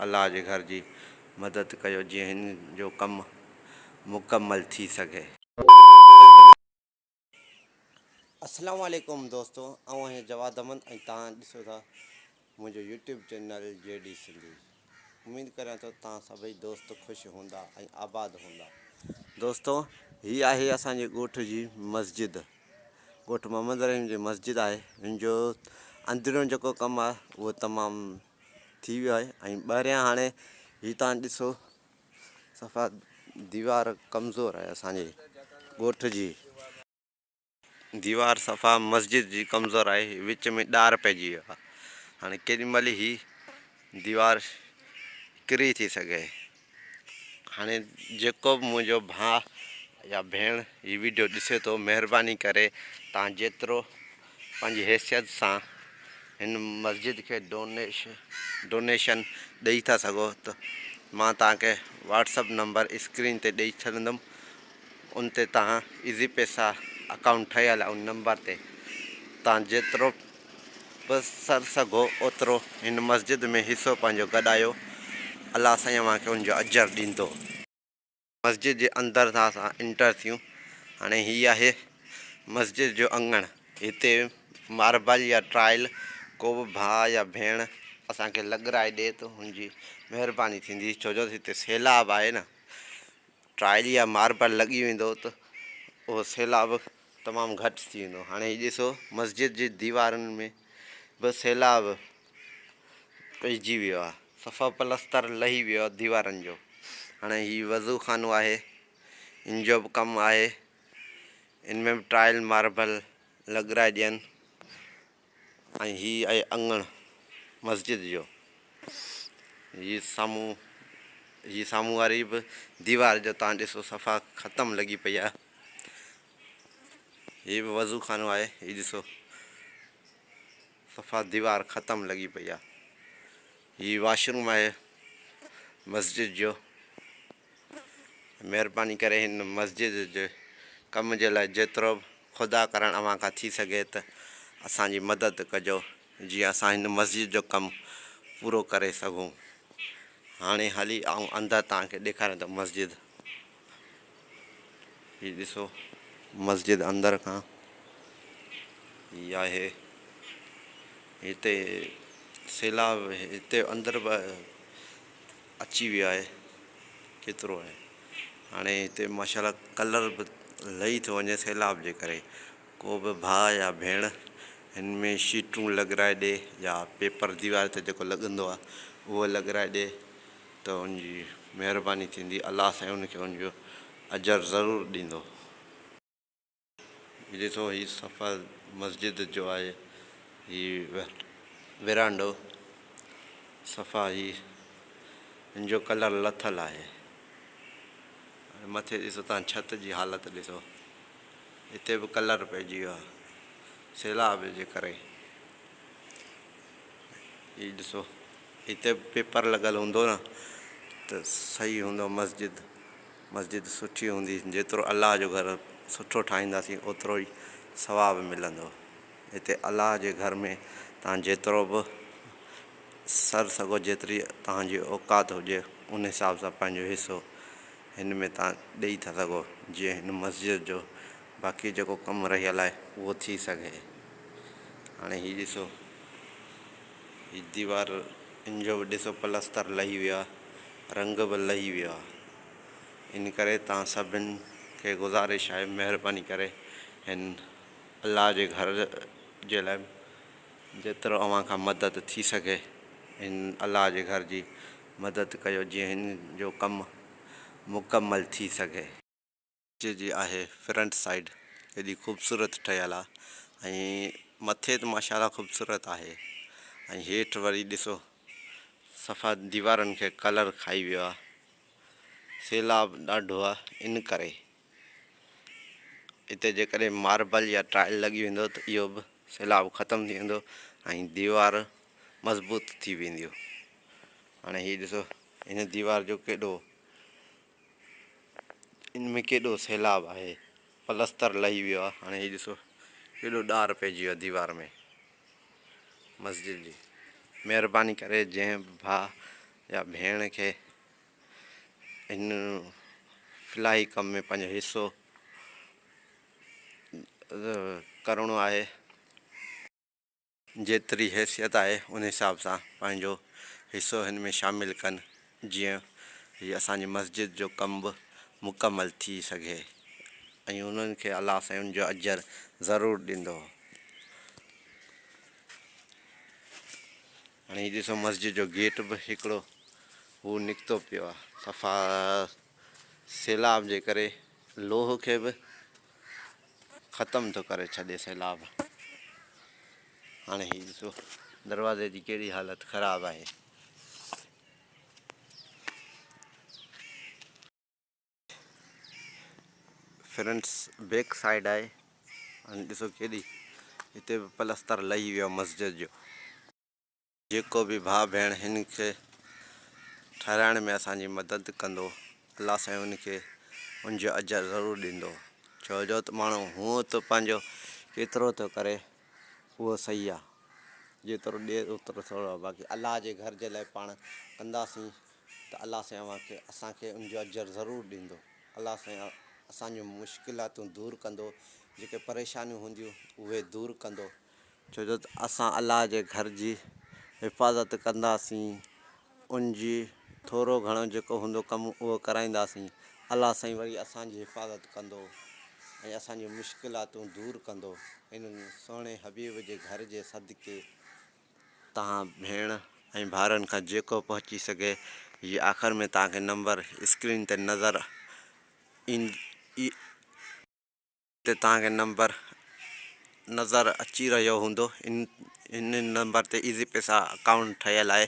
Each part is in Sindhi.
الله جي گهر جي مدد ڪيو جيئن هن جو ڪم مڪمل ٿي سگهي. اسلام عليڪم دوستو آئون آهيان جواد احمد ۽ توهان ڏسو ٿا منهنجو YouTube channel G D Sindhi اميد ڪريان ٿو توهان سڀئي دوست خوش هوندا ۽ آباد هوندا دوستو هي آهي اسان جي ڳوٺ جي مسجد ڳوٺ محمد رحيم جي مسجد آهي هن جو اندريون جيڪو ڪم آهي اهو تمام ٿي ويو آهي ۽ ٻاهريان هاڻي هي توهان ڏسو صفا ديوار ڪمزور آهي اسان جي ڳوٺ جي. ديوار صفا مسجد جي ڪمزور آهي وچ ۾ ڏار پئجي ويو آهي هاڻي ڪيڏي مهل هي ديوار ڪري ٿي سگهي هاڻي جيڪو به منهنجو ڀاء يا ڀيڻ هي ويڊيو ڏسي ٿو مهرباني ڪري تان جيترو پنهنجي حيثيت سان هن مسجد کي ڊونيش ڊونيشن ڏئي ٿا سگهو ته مان توهان کي واٽس اپ نمبر اسڪرين تي ڏئي ڇڏندم ان تي توهان ايزي پيسا اڪائونٽ ٺهيل آهي ان نمبر تي توهان جيترو به سر سگهو اوترو هن مسجد ۾ حصو پنهنجو گڏايو الله سائين اوهان کي ان جو اجر ڏيندو. مسجد جي اندر ٿا اسان انٽر ٿيون هاڻي هي آهي مسجد جو اڱڻ هتي ماربل يا ٽائل ڪو به ڀاء يا ڀيڻ اسان کي لڳرائي ڏي ته هن جي مهرباني ٿيندي ڇو جو هتي سيلاب آهي نه ٽائل يا ماربل لڳي ويندو ته اهو سيلاب تمام گهٽ ٿي ويندو هاڻي هي ڏسو مسجد جي ديوارن ۾ به سيلاب پئجي ويو آهي صفا پلستر لهي ويو آهي ديوارن جو هاڻي هي وضو خانو آهي ان جو به ڪم آهي ان ۾ به ٽائل ماربل لڳرائي ڏين ۽ هي آهي اڱڻ مسجد جو هي سامهون هي سامهون واري به ديوار جو تان ڏسو صفا ختم لڳي پئي آهي هي به وضو خانو آهي هي ڏسو صفا ديوار ختم لڳي پئي آ. هي واش روم آهي مسجد جو. مهرباني ڪري هن مسجد جي ڪم جي لاء جيترو به خدا ڪرڻ اوهان کان ٿي سگهي ته اسان جي مدد ڪجو جيئن اسان هن مسجد جو ڪم پورو ڪري سگهون. هاڻي هلي آئون اندر توهان کي ڏيکاريان ٿو مسجد. هي ڏسو مسجد اندر کان هي آهي هتي سيلاب هتي اندر به اچي ويو آهي ڪيترو آهي هاڻي هتي ماشاءالله ڪلر به لهي ٿو وڃي سيلاب جي ڪري ڪو به ڀاء يا ڀيڻ هن ۾ شيٽون لڳرائي ڏي يا پيپر ديوار تي جيڪو لڳندو آهي اهو لڳرائي ڏي ته ان جي مهرباني ٿيندي الله سائين ان کي ان جو اجر ضرور ڏيندو. هي ڏسو هي صفا مسجد جو آهي هي ورانڊو صفا هي هن جو ڪلر لٿل آهي ۽ مٿي ڏسو تان ڇت جي حالت ڏسو هتي به ڪلر پئجي ويو آهي سيلاب جي ڪري هي ڏسو هتي به پيپر لڳل هوندو نه ته صحيح هوندو مسجد مسجد سٺي هوندي جيترو الله جو گهر سٺو ٺاهينداسين اوترو ئي ثواب ملندو هتي الله جي گهر ۾ تان جيترو به سر سگهو جيتري تان جي اوقات هجي ان حساب سان پنهنجو حصو هن ۾ تان ڏئي ٿا سگهو جيئن هن مسجد جو باقي جيڪو ڪم رهيل آهي اهو ٿي سگهي هاڻي هي ڏسو هي ديوار ان جو به ڏسو پلستر لهي ويو آهي رنگ به لهي ويو آهي ان ڪري توهان سڀن کي گذارش آهي مهرباني ڪري هن الله جي گهر جي لاء جيترو اوهان کان مدد ٿي سگهي هن الله جي گهر جي مدد ڪيو جيئن هن جو ڪم مڪمل ٿي سگهي. جي آهي فرنٽ سائيڊ ڪيڏي خوبصورت ٺهيل آ ۽ مٿي ته ماشاءالله خوبصورت آهي ۽ هيٺ وري ڏسو صفا ديوارن کي ڪلر کائي ويو آ سيلاب ڏاڍو آ ان ڪري هتي جيڪڏهن ماربل يا ٽائل لڳي ويندو ته اهو به سيلاب ختم ٿي ويندو ۽ ديوار مضبوط ٿي وينديون هاڻي هي ڏسو هن ديوار جو ڪيڏو ان ۾ ڪيڏو سيلاب آهي پلستر لهي ويو آهي هاڻي هي ڏسو ڪيڏو ڏار پئجي ويو آهي ديوار ۾ مسجد جي مهرباني ڪري جنهن به ڀاء يا ڀيڻ کي هن فلاحي ڪم ۾ پنهنجو حصو ڪرڻو آهي. جيتري حيثيت آهي ان حساب سان پنهنجو حصو هن ۾ شامل ڪن جيئن هي اسان جي مسجد جو ڪم به مڪمل ٿي سگهي ۽ انهن کي الله سائين ان جو اجر ضرور ڏيندو. هاڻي هي ڏسو مسجد جو گيٽ به هڪڙو هو نڪتو پيو آهي صفا سيلاب جي ڪري لوهه کي به ختم ٿو ڪري ڇڏي سيلاب. هاڻي هي ڏسو دروازي جي ڪهڙي حالت خراب آهي. فرنٽ بيڪ سائيڊ آهي هاڻي ڏسو ڪيڏي هتي به پلستر لهي ويو مسجد جو. جيڪو به ڀاء ڀيڻ هن کي ٺهرائڻ ۾ اسان جي مدد ڪندو الله سائين ان کي ان جو اجر ضرور ڏيندو ڇو جو ته ماڻهو هونء ته پنهنجو ڪيترو ٿو ڪري اهو صحيح آ جيترو ڏي اوترو ٿورو آ باقي الله جي گهر جي لاء پاڻ ڪنداسين ته الله سائين اوهان کي اسان کي ان جو اجر ضرور ڏيندو الله سائين اسان جون مشڪلاتون دور ڪندو جيڪي پريشانيون هونديون اهي دور ڪندو. ڇو جو ته اسان الله جي گهر جي حفاظت ڪنداسين، ان جي ٿورو گهڻو جيڪو هوندو ڪم اهو ڪرائينداسين، الله سائين وري اسان جي حفاظت ڪندو ۽ اسان جون مشڪلاتون دور ڪندو، ان سهڻي حبيب جي گهر جي صدقي. توهان ڀيڻ ۽ ڀائرن کان جيڪو پهچي سگهي هي آخر ۾ توهان کي نمبر اسڪرين تي نظر ايندي. تي توهان کي نمبر نظر اچي رهيو هوندو ان نمبر تي ايزي پيسا اڪائونٽ ٺهيل آهي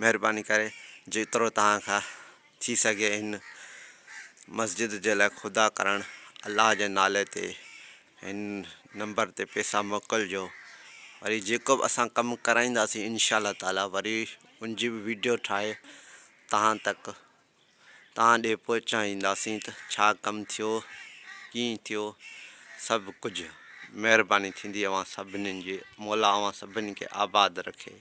مهرباني ڪري جيترو توهان کان ٿي سگهي هن مسجد جي لاء خدا ڪرڻ الله جي نالي تي هن نمبر تي پيسا موڪلجو وري جيڪو به اسان ڪم ڪرائينداسين انشاء الله تعالي وري ان جي به ويڊيو ٺاهي توهان تڪ توهان ڏي پهچائينداسين ته ڇا ڪم ٿيو، ڪيئن ٿيو، سڀ ڪجهه. مهرباني ٿيندي اوهان سڀني جي. مولا اوهان سڀني کي آباد رکي.